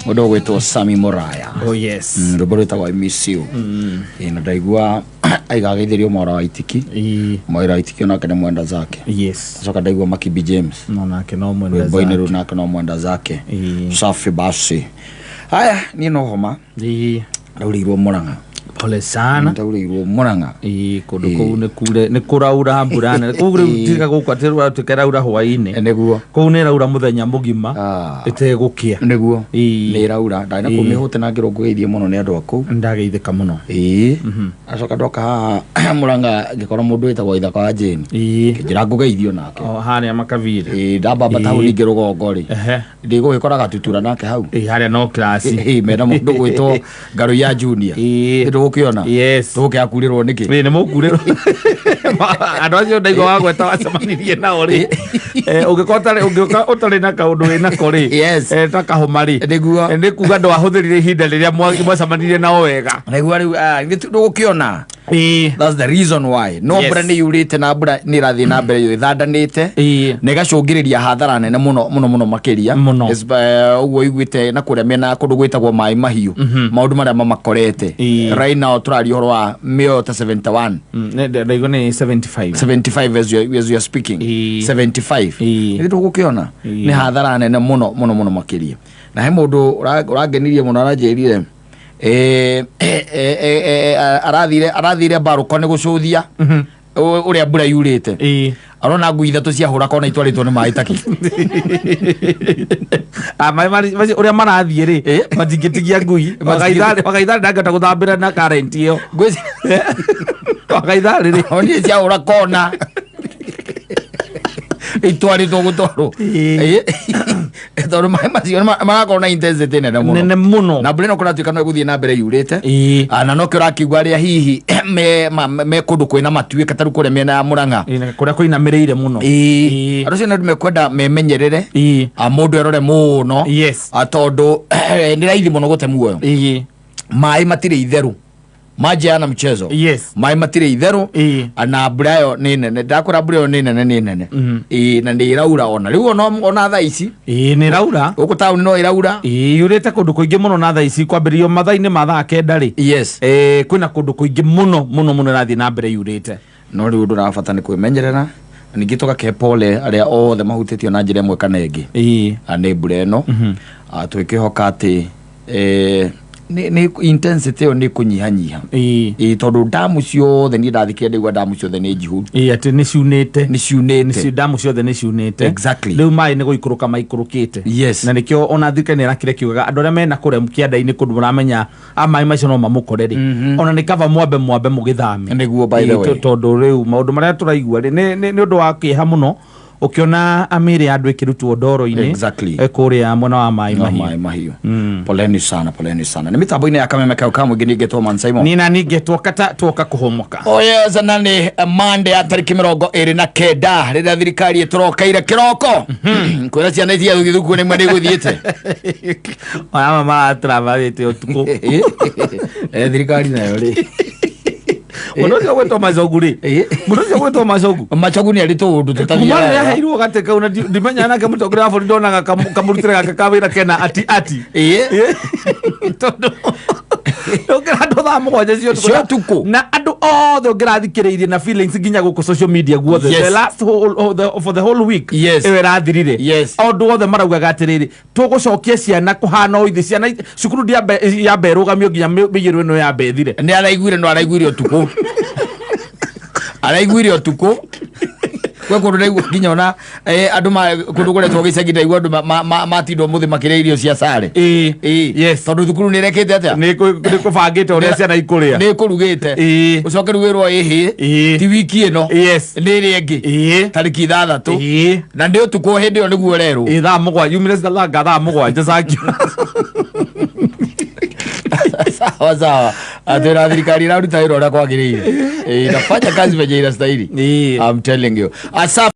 Mũndũ ũgwĩtwo Sami Muraya. Oh yes. Rwĩmbo rwĩtagwo I Miss You. Ĩĩ, na ndaigua aigageithĩrio Mwaura wa Itiki. Mwaura wa Itiki onake nĩ mwenda zake. Acoka ndaigua Makibi James. No nake no mwenda Rwĩmbo-inĩ zake. rũu nake no mwenda zake. Safi basi. Haya, niĩ no homa. Ndaurĩirwo Murang'a. Pole sana. Ndaurĩirwo Murang'a. Ĩĩ, kũndũ kũu nĩ kure nĩ kũraura mbura nene kũu rĩu tiga gũkũ atĩ rũratuĩka ĩraura hwaĩ-inĩ. Nĩguo. Kũu nĩ ĩraura mũthenya mũgima ĩtegũkĩa. Nĩguo. Nĩ ĩraura. Ndarĩ na kũu mĩhũte na ngĩrwo ngũgeithie mũno nĩ andũ a kũu. Ndageithĩka mũno. Ĩĩ. Acoka ndoka haha Murang'a ngĩkora mũndũ wĩtagwo Ithaka wa Jane. Ngĩnjĩra ngũgeithio nake. O harĩa makabiri. Ĩĩ, ndambamba taũni ingĩ rũgongo rĩ. Ndigũgĩkora gatutura nake hau. Ĩĩ, harĩa no class. Ĩĩ, mena mũndũ gwĩtwo Ngaruiya Junior. Ndũgũkĩona? Yes. Tũgũkĩakurĩrwo nĩkĩ? Ĩĩ, nĩ mũkurĩrwo. Andũ acio ndaigua wagweta wacemanirie nao rĩ. Ũngĩkorwo ũtarĩ ũngĩũka ũtarĩ na kaũndũ wĩ nako rĩ. Ta kahoma rĩ. Nĩguo. Nĩ kuga ndwahũthĩrire ihinda rĩrĩa mwacemanirie nao wega. Nĩguo rĩu ndũgũkĩona. That's the reason why. No mbura nĩ yurĩte na mbura nĩ ĩrathiĩ na mbere ĩthandanĩte. Na ĩgacũngĩrĩria hathara nene mũno mũno mũno makĩria. Mũno. Ũguo iguĩte na kũrĩa mĩena kũndũ gwĩtagwo maĩ mahiũ. Maũndũ marĩa mamakorete. Right now tũraria ũhoro wa mĩoyo ta 71. Ndaigua nĩ 75. 75 as you are speaking. 75. Nĩ tũgũkĩona. Nĩ hathara nene mũno mũno mũno makĩria. Na he mũndũ ũrangenirie mũno aranjĩrire arathire mbarũko nĩ gũcũthia ũrĩa mbura yurĩte. Arona ngui ithatũ ciahũra kona itwarĩtwo nĩ maĩ taki. Maĩ macio ũrĩa marathiĩ rĩ, matingĩtigia ngui. Wagaitharĩ ndangĩhota gũthambĩra na current ĩyo. Wagaitharĩ rĩ. Onire ciahũra kona itwarĩtwo gũtwarwo. Tondũ maĩ macio marakorwo na intensity nene mũno. Nene mũno. Na mbura ĩno kũratuĩka no ĩgũthiĩ na mbere yurĩte. Na nokĩo ũrakiuga arĩa hihi me kũndũ kwĩna matuĩka ta rĩu kũrĩa mĩena ya Mũrang'a. Kũrĩa kũinamĩrĩire mũno. Andũ acio nĩ andũ mekwenda memenyerere. Mũndũ erore mũno. Tondũ nĩ raithi mũno gũte muoyo. Maĩ matirĩ itherũ. Maji yana mchezo. Maĩ matirĩ itherũ. Na mbura ĩyo nĩ nene. Ndakwĩra mbura ĩyo nĩ nene nĩ nene. Ĩĩ, na nĩ ĩraura ona rĩu ona thaa ici. Ĩĩ, nĩ ĩraura. Gũkũ taũni no ĩraura. Ĩĩ, yurĩte kũndũ kũingĩ mũno na thaa ici kwambĩrĩrio mathaa-inĩ ma thaa kenda rĩ. Kwĩna kũndũ kũingĩ mũno mũno mũno ĩrathiĩ na mbere yurĩte. No rĩu ũndũ ũrabata nĩ kwĩmenyerera na ningĩ tũgakĩhe pole arĩa othe mahutĩtio na njĩra ĩmwe kana ĩngĩ. Nĩ mbura ĩno. Twĩkĩhoka atĩ nĩ intensity ĩyo nĩ kũnyihanyiha. Ĩĩ, tondũ ndamu ciothe niĩ ndathikĩrĩria ndaigua ndamu ciothe nĩ njihũru. Ĩĩ, atĩ nĩ ciunĩte. Nĩ ciunĩte. Ndamu ciothe nĩ ciunĩte. Exactly. Rĩu maĩ nĩ gũikũrũka maikũrũkĩte. Yes. Na nĩkĩo ona thirikari nĩ ĩrakire kiugaga andũ arĩa mena kũrĩa kĩanda-inĩ kũndũ mũramenya maĩ macio no mamũkore rĩ. Ona nĩ kaba mwambe mwambe mũgĩthame. Nĩguo, by the way. Tondũ rĩu maũndũ marĩa tũraigua rĩ, nĩ ũndũ wa kĩeha mũno ũkĩona mĩĩrĩ ya andũ ĩkĩrutwo ndoro-inĩ. Kũrĩa mwena wa Maĩ No, Mahiũ. Maĩ Mahiũ. Poleni sana, poleni sana. Nĩ mĩtambo-inĩ ya kameme kau ka mũingĩ ningĩ two Man Simon. Niĩ na ningĩ twoka ta twoka kũhomoka. Oh yes, na nĩ Monday ya tarĩki 29 rĩrĩa thirikari ĩtũrokeire kĩroko kwĩra ciana ici gũthiĩ thukuru nĩ imwe nĩ igũthiĩte. Ona amwe maratũrabarĩte ũtukũ. Thirikari nayo rĩ. Mũndũ ũcio gwĩtwo Macogu rĩ. Mũndũ ũcio gwĩtwo Macogu. Macogu nĩ arĩ tũũndũ tũtathiaga Kuma rĩrĩa wega. aheirwo gatĩ kau na ndimenyaga nake mũtongoria wa bũrũri ndonaga kamũrutĩre gake ka wĩra kena ati ati. Tondũ ndũngĩra andũ thaa mũgwanja cia ũtukũ. Cia ũtukũ. Na andũ othe ũngĩrathikĩrĩirie na feelings nginya gũkũ social media guothe. The last whole, oh, the, for the whole week. Ĩyo ĩrathirire. Andũ othe maraugaga atĩrĩrĩ, tũgũcokia ciana kũhana o ithe ciana cukuru ndiambe yambe ĩrũgamio nginya mĩiyũro ĩno yambe ĩthire. Nĩ araiguire, no araiguire ũtukũ. Araiguire ũtukũ. Gwĩ kũndũ ndaigua nginya ona andũ kũndũ kũretwo gĩcagi ndaigua andũ matindwo mũthĩ makĩrĩa irio cia sare. Tondũ thukuru nĩ ĩrekĩte atĩa? Nĩ kũbangĩte ũrĩa ciana ikũrĩa. Nĩ ĩkũrugĩte. Ũcoke rĩu wĩrwo ĩhĩ. Ti wiki ĩno. Nĩ ĩrĩa ĩngĩ. Tarĩki 6. Na nĩ ũtukũ hĩndĩ ĩyo nĩguo ũrerwo. Thaa mũgwanja, yumire thaa 7 cakio. Sawa sawa. Atĩ thirikari ĩraruta wĩra ũrĩa kwagĩrĩire. Inafanya kazi venye inastahili. I'm telling you. Asa